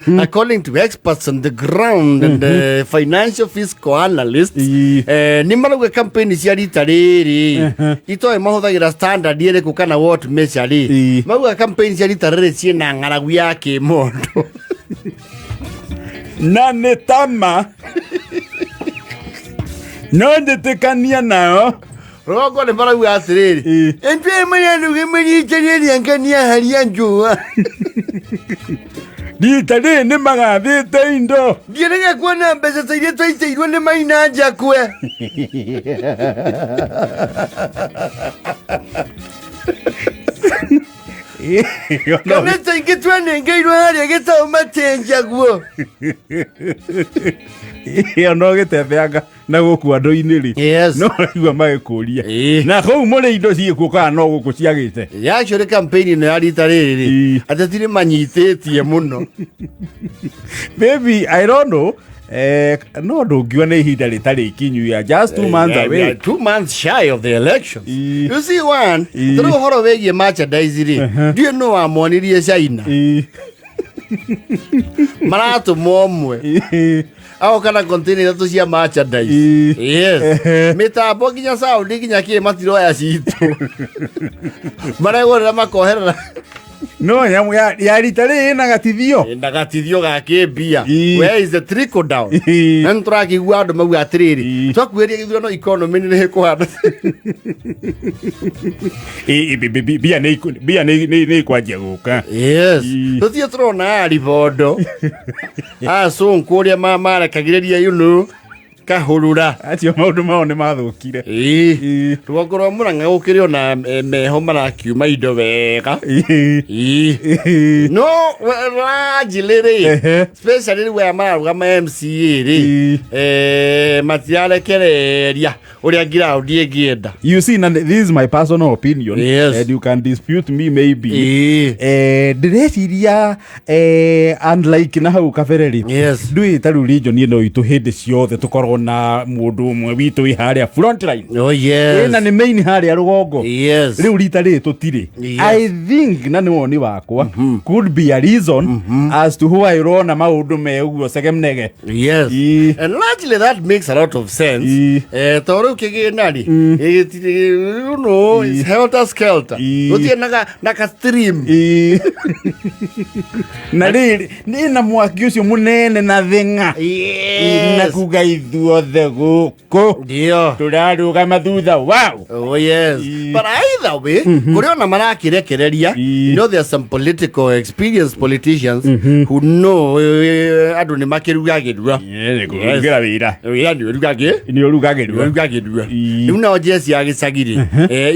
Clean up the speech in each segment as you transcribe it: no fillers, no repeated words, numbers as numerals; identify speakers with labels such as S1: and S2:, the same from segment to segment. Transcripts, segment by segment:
S1: According to experts on the ground and financial fiscal analysts, nĩ marauga campaign cia rita rĩrĩ itoĩ mahũthagĩra standard ĩrĩkũ kana what measure rĩ, mauga campaign cia rita rĩrĩ ciĩna ng'aragu ya kĩmondo.
S2: Na nĩ tama no njĩtĩkania nao.
S1: Rũgongo nĩ marauga atĩrĩrĩ, ĩntwe marerugamĩrĩria ngenia haria njũa.
S2: Rita rĩrĩ nĩ magathĩte indo.
S1: Ndiendaga kuona mbeca ta iria twaitĩirwo nĩ Maina Njakwe. Kana ta ingĩ twanengeirwo harĩa gĩtaũ matenjaguo.
S2: Ĩyo no gĩtembeanga na gũkũ andũ-inĩ rĩ, no raigua magĩkũria na kũu mũrĩ indo ciĩkuo kana no gũkũ ciagĩte.
S1: Actually campaign ĩno ya rita rĩrĩ rĩ, ateti nĩ manyitĩtie mũno.
S2: Maybe, I don't know, no ndũngiuga nĩ ihinda rĩtarĩ ikinyu ya just 2 months
S1: Yeah, we are
S2: away.
S1: 2 months shy of the elections. You see one, tondũ ũhoro wĩgiĩ merchandise rĩ, ndiũĩ nũ wamonirie China. Maratũma ũmwe. Agoka na container ithatũ cia merchandise. Yes. Mĩtambo nginya sound nginya kĩ matiroya citũ. Maregũrĩra makoherera.
S2: No nyamũ ya rita rĩrĩ ĩna gatithio.
S1: Na gatithio ga kĩmbia. Where is the trickle down? Na nĩ tũrakĩigua andũ mauga atĩrĩrĩ, twakuhĩrĩria gĩthurano economy nĩ ĩkũhana.
S2: Mbia nĩ ikwanjia gũka.
S1: Yes. Tũthiĩ tũrona aribondo acũngũ ũrĩa marekagĩrĩria kahũrũra.
S2: Acio maũndũ mao nĩ mathũkire.
S1: Rũgongo rwa Mũrang'a gũkĩrĩ ona meho marakiuma indo wega. No largely rĩ, especially rĩu aya mararũgama MCA rĩ, matirarekereria ũrĩa ground ĩngĩenda.
S2: You see, na this is my personal opinion, and you can dispute me maybe. Ndĩreciria unlike na hau kabere rĩ, ndũĩ ta rĩu region ĩno itũ hĩndĩ ciothe tũkoragwo na mũndũ ũmwe witũ wĩ harĩa front line.
S1: Oh, yes.
S2: Na nĩ main harĩa rũgongo. Rĩu rita rĩrĩ tũtirĩ. I think, na nĩ woni wakwa, could be a reason as to why ũrona maũndũ me ũguo segemnege.
S1: And largely that makes a lot of sense. Tondũ rĩu kĩgĩna rĩ, gĩtirĩ, it's helter skelter. Gũtirĩ na ka stream.
S2: Na rĩrĩ nĩ na mwaki ũcio mũnene na thĩng'a na kuga ithuothe gũkũ
S1: Ndio.
S2: Tũrarũgama thutha wao.
S1: Oh yes. But either way, kũrĩ ona marakĩrekereria, there are some political experienced politicians who know andũ nĩ makĩrugagĩrua.
S2: Kũrugĩra wĩra.
S1: Wĩra nĩ ũrugagĩ.
S2: Nĩ ũrugagĩrua.
S1: Ũrugagĩrua. Rĩu nao njeci ya gĩcagi rĩ,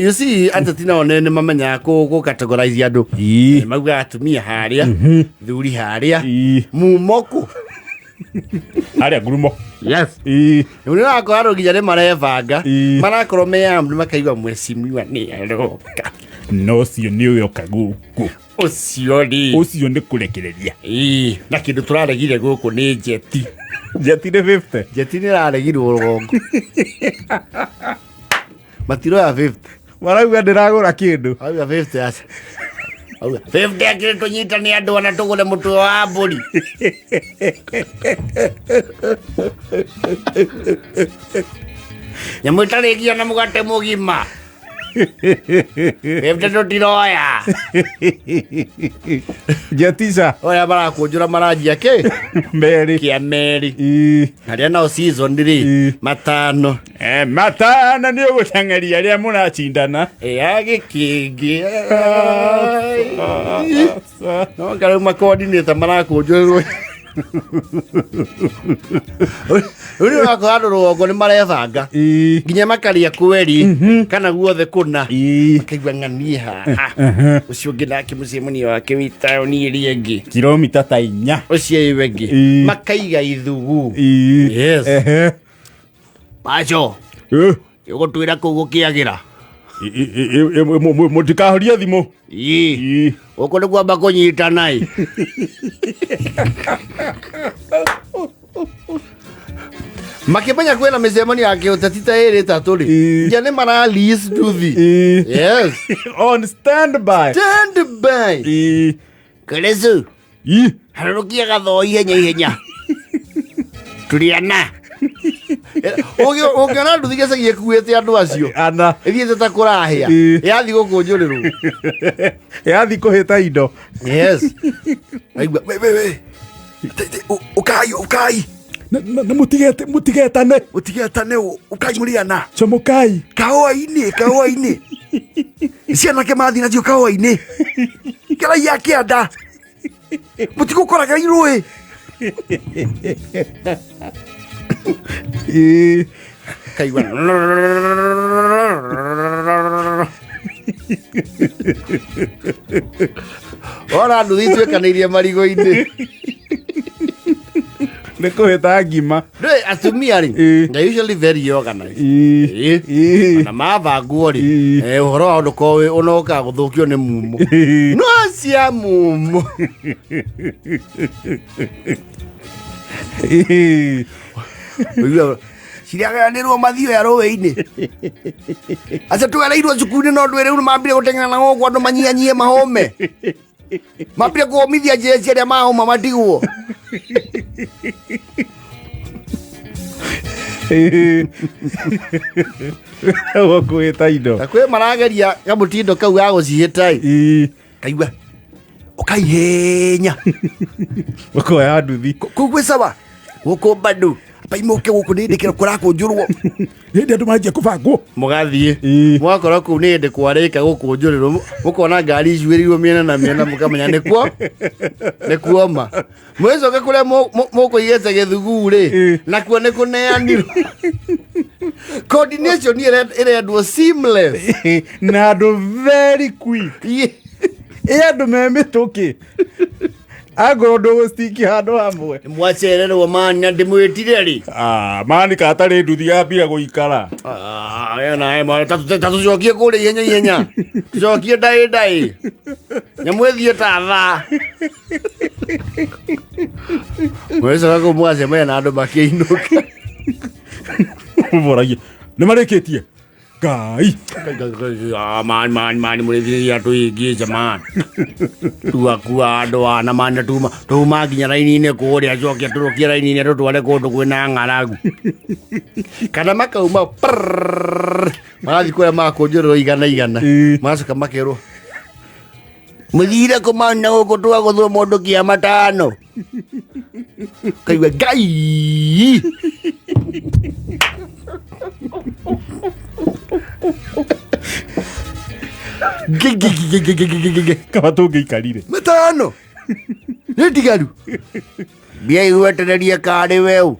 S1: you see ateti nao nĩ mamenyaga kũ categorize andũ. Maugaga atumia harĩa, thuri harĩa, mumo kũ.
S2: Harĩa ngurumo.
S1: Rĩu nĩ ũrakora andũ nginya nĩ marebanga, marakorwo me armed makaigua mheshimiwa nĩ aroka.
S2: No ũcio nĩ ũyoka gũkũ.
S1: Ũcio rĩ.
S2: Ũcio nĩ kũrekereria.
S1: Ĩĩ, na kĩndũ tũraregire gũkũ nĩ njeti.
S2: Njeti nĩ 50.
S1: Njeti nĩ ĩraregirwo rũgongo. Matiroya 50.
S2: Marauga ndĩragũra kĩndũ.
S1: Auga 50 aca. Auga 50 akĩrĩ tũnyitane andũ ona tũgũre mũtwe wa mbũri. Nyamũ ĩtarĩ nginya na mũgate mũgima. 50 tũtiroya.
S2: Njetica.
S1: Oya marakũnjũra maranjia kĩ?
S2: Merĩ.
S1: Kĩa merĩ. Arĩa nao season rĩ, matano.
S2: Matano nĩ ũgũteng'eria arĩa mũracindana.
S1: Ya gĩkĩngĩ. No nga rĩu macoordinator marakũnjũrĩrwo. Rĩu nĩ ũrakora andũ rũgongo nĩ marebanga nginya makarĩa kweri kana guothe kũna, makaigua ng'anie haha, ũcio ũngĩ nake mũcemanio wake wĩ taũni ĩrĩa ĩngĩ,
S2: kilomita ta 4,
S1: ũcio ĩyo ĩngĩ, makaiga ithugu. Yes. Paco, ũgũtwĩra kũu gũkĩagĩra.
S2: Mũtikahorie thimũ.
S1: Ii. Gũkũ nĩ kwamba kũnyitana ĩ. Makĩmenya kwĩna mĩcemanio ya kĩũteti ta ĩrĩ ĩtatũ rĩ, nginya nĩ mara lease nduthi. Yes.
S2: On standby.
S1: Stand by. Kĩrĩcu. Harũrũkia gathoo ihenya ihenya. Tũrĩ ana. Ũngĩona nduthi gĩcagi ĩkuĩte andũ acio.
S2: Ana.
S1: Ĩthiĩte ta kũrahĩa.
S2: Ĩĩ.
S1: Yathi gũkũnjũrĩrwo.
S2: Yathi kũhĩta indo.
S1: Yes. Aigua, we we we. Ukai ukai.
S2: Na mũtigetane.
S1: Mũtigetane ukai mũrĩ ana.
S2: Comokai.
S1: Kahũa-inĩ, kahũa-inĩ. Cianake mathiĩ nacio kahũa-inĩ. Kĩraia kĩanda. Mũtigũkoraga irũĩ.
S2: Ĩĩ.
S1: Kaigua. Ora nduthi ituĩkanĩirie marigũ-inĩ.
S2: Nĩ kũhĩta ngima.
S1: Ndũĩ atumia rĩ,
S2: Ĩĩ.
S1: they're usually very organized.
S2: Ĩĩ.
S1: Ĩĩ.
S2: Ĩĩ.
S1: Na mabangwo rĩ,
S2: Ĩĩ.
S1: ũhoro wao ndũkoragwo ũnokaga gũthũkio nĩ mumo.
S2: Ĩĩ.
S1: No cia mumo.
S2: Ĩĩ.
S1: Ũiguaga, ciragayanĩrwo mathioya rũĩ-inĩ. Acio tũgereirwo cukuru-inĩ no ndwĩ rĩu nĩmambire gũteng'era na gũkũ andũ manyihanyihie mahũme. Mambire kũhũmithia njeci arĩa mahũma matigwo.
S2: Ĩĩ. Gũkũhĩta indo.
S1: Na kwĩ marageria kamũtindo kau ga gũcihĩta ĩ.
S2: Ĩĩ.
S1: Kaigua ũkaihenya.
S2: Ũkoya nduthi.
S1: Kũu gwĩ sawa. Gũkũ bado. Paimũke gũkũ nĩ ndĩkĩra kũrakũnjũrwo.
S2: Hĩndĩ andũ manjia kũbangwo.
S1: Mũgathiĩ.
S2: Ĩĩ.
S1: Mwakora kũu nĩ hĩndĩ kwarĩka gũkũnjũrĩrwo. Mũkona ngari icuĩrĩirwo mĩena na mĩena mũkamenya nĩkuo nĩkuoma. Mwĩcoke kũrĩa mũkũigĩte gĩthuguu rĩ,
S2: Ĩĩ.
S1: nakuo nĩ kũneanirwo. Coordination ĩrendwo seamless.
S2: Na andũ very quick.
S1: Ĩĩ.
S2: Ĩ andũ me mĩtũkĩ. Angorwo ndũgũstiki handũ hamwe.
S1: Mwacererwo mani na ndĩmwĩtire rĩ.
S2: Ah, mani katarĩ nduthi yambire gũikara.
S1: Ah, we nawe mwana, ta tũcokie kũrĩa ihenya ihenya. Tũcokie ndaĩ ndaĩ. Nyamũ ĩthiĩ ta thaa. Mwĩcoka kũu mũgacemania na andũ makĩinũka.
S2: Mũboragia. Nĩ marĩkĩtie. Ngai.
S1: Ah, man man man mũrĩthirĩria tũingĩ man. Tuakua andũ ana man tuma tuma nginya raini-inĩ kũrĩa coke tũrũkie raini-inĩ tũtware kũndũ kwĩna ng'aragu. Kana makauma prrrr, magathiĩ kũrĩa makũnjũrĩrwo igana igana.
S2: Ĩĩ.
S1: Magacoka makerwo mũthire kũmana gũkũ twagũthwo mũndũ kĩa matano. Kaigua Ngai. Ngai, ngai, ngai, ngai, ngai, ngai, ngai.
S2: Kaba tũngĩikarire.
S1: Matano. Nĩ ndigaru. Mbia igwetererie karĩ weũ.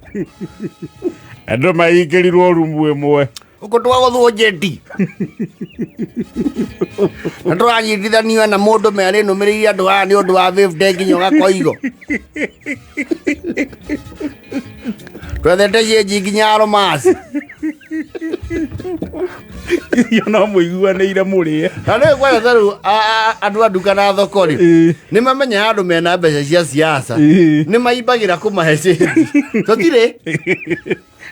S2: Andũ maingĩrirwo rumu ĩmwe.
S1: Gũkũ twagũthwo njeti. Na tũranyitithanio na mũndũ merĩ nũmĩrĩire andũ aya nĩ ũndũ wa fifty nginya ũgakoigo. Twethete cienji nginya aromasi.
S2: Irio no mũiguanĩire mũrĩe.
S1: Na rĩu kwetha rĩu andũ a nduka na thoko rĩ,
S2: Ĩĩ.
S1: nĩ mamenyaga andũ mena mbeca cia siasa.
S2: Ĩĩ.
S1: Nĩ maimbagĩra kũmahe cĩnji. Tũtirĩ.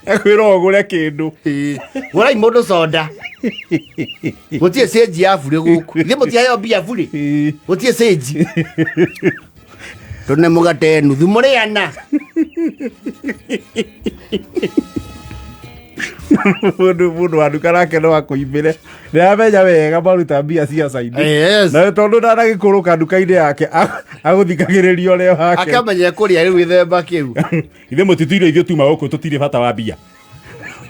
S2: Akwĩra ũgũre kĩndũ.
S1: Ĩĩ. Gũrai mũndũ soda. Gũtirĩ cĩnji ya burĩ gũkũ. Ithuĩ mũtiheo mbia burĩ.
S2: Ĩĩ.
S1: Gũtirĩ cĩnji. Tũne mũgate nuthu mũrĩ ana.
S2: Mũndũ wa nduka nake no akũimbĩre. Nĩaramenya wega maruta mbia ciaca-inĩ.
S1: Yes.
S2: Na tondũ ndanagĩkũrũka nduka-inĩ yake agũthikagĩrĩria ũrĩa wake.
S1: Akamenya kũrĩa rĩu gĩthemba kĩu.
S2: Ithuĩ mũtituire ithuĩ tuma gũkũ tũtirĩ bata wa mbia.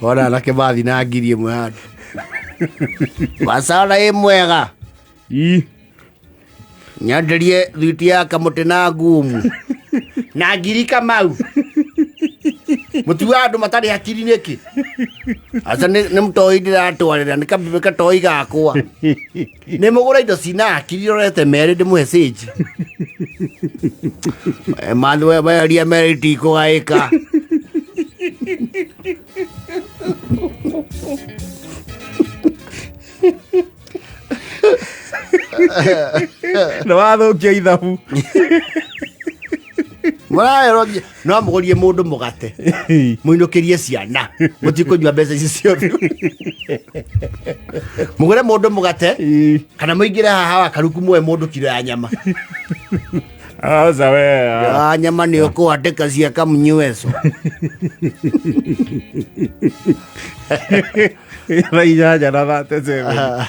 S1: Ona anake mathi na 1000 handũ. Wacara ĩ mwega.
S2: Ii.
S1: Nyanderie thwiti ya kamũtĩ na ngumu. Na ngiri kamau. Mũtiugaga andũ matarĩ hakiri nĩkĩ? Aca nĩ mũtoi ndĩratwarĩra nĩ kabebe katoi gakwa. Nĩ mũgũra indo cina hakiri rorete merĩ ndĩmũhe cĩnji. Mathi weheria merĩ itikũgaĩka.
S2: Nĩ wathũkia ithabu.
S1: Mũrarerwo no mũgũrie mũndũ mũgate. Mũinũkĩrie ciana. Mũtikũnyua mbeca ici ciothe. Mũgũre mũndũ mũgate
S2: Ĩĩ.
S1: kana mũingĩre haha wa karuku muoe mũndũ kiro ya nyama.
S2: Aca we.
S1: Ah, nyama nĩ ũkũandĩka cia kamunyueco.
S2: Thaa 8:37.